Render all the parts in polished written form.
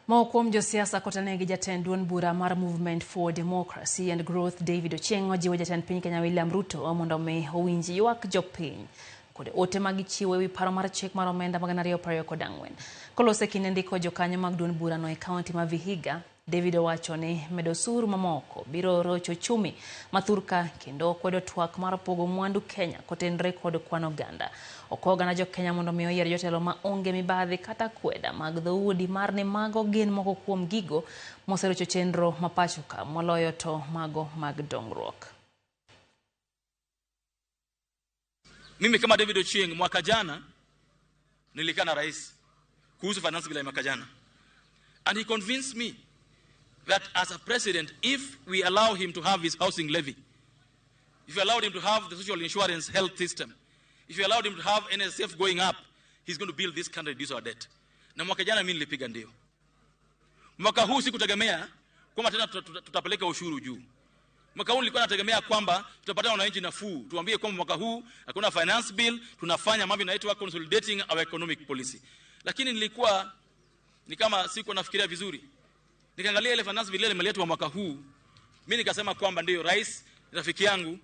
Moko kuom josiasa kotenegi jatend duond bura mar Movement for Democracy and Growth David Ochieng ojiwo jatend piny Kenya William Ruto mondo mi owinj ywak jopiny kod ote ma gichiwo ewi paro mar chik mar omenda mag 2024. Kolose kinde ndiko jokanyo mag duond burano e kaunti ma Vihiga, David owacho ni medo osuru mamoko biro rocho uchumi ma thurka kendo kwedo twak mar pogo mwandu Kenya kotenre kod kwan oganda. Okwayo oganda jo Kenya mondo mi oyier jotelo ma onge mibadhi kata kweda mag dhoudi mar ni mago gin moko kuom gigo moserocho chenro ma pacho ka moloyo to mago mag dongruok. Mimi kama David Ochieng mwaka jana nilikaa na rais kuhusu finance bill ya mwaka jana, and he convinced me that as a president, if we allow him to have his housing levy, if we allowed him to have the social insurance health system, if we allowed him to have NSSF going up, he's going to build this country, reduce our debt. Na mwaka jana mimi nilipiga ndio. Mwaka huu sikutegemea kwamba tena tutapeleka ushuru juu. Mwaka huu nilikuwa nategemea kwamba tutapatia wananchi nafuu, tuambie kwamba mwaka huu hakuna finance bill, tunafanya mambo inaitwa consolidating our economic policy. Lakini nilikuwa ni kama sikuwa nafikiria vizuri. Nikaangalia ile finance bill ile imeletwa mwaka huu, mimi nikasema kwamba ndio rais rafiki yangu,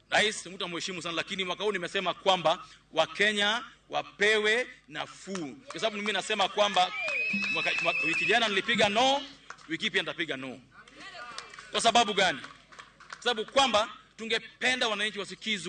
rais mtu amheshimu sana, lakini mwaka huu nimesema kwamba Wakenya wapewe nafuu, kwa sababu mimi nasema kwamba wiki jana nilipiga no, wiki pia nitapiga no. Kwa sababu gani? Kwa sababu kwamba tungependa wananchi wasikizwe.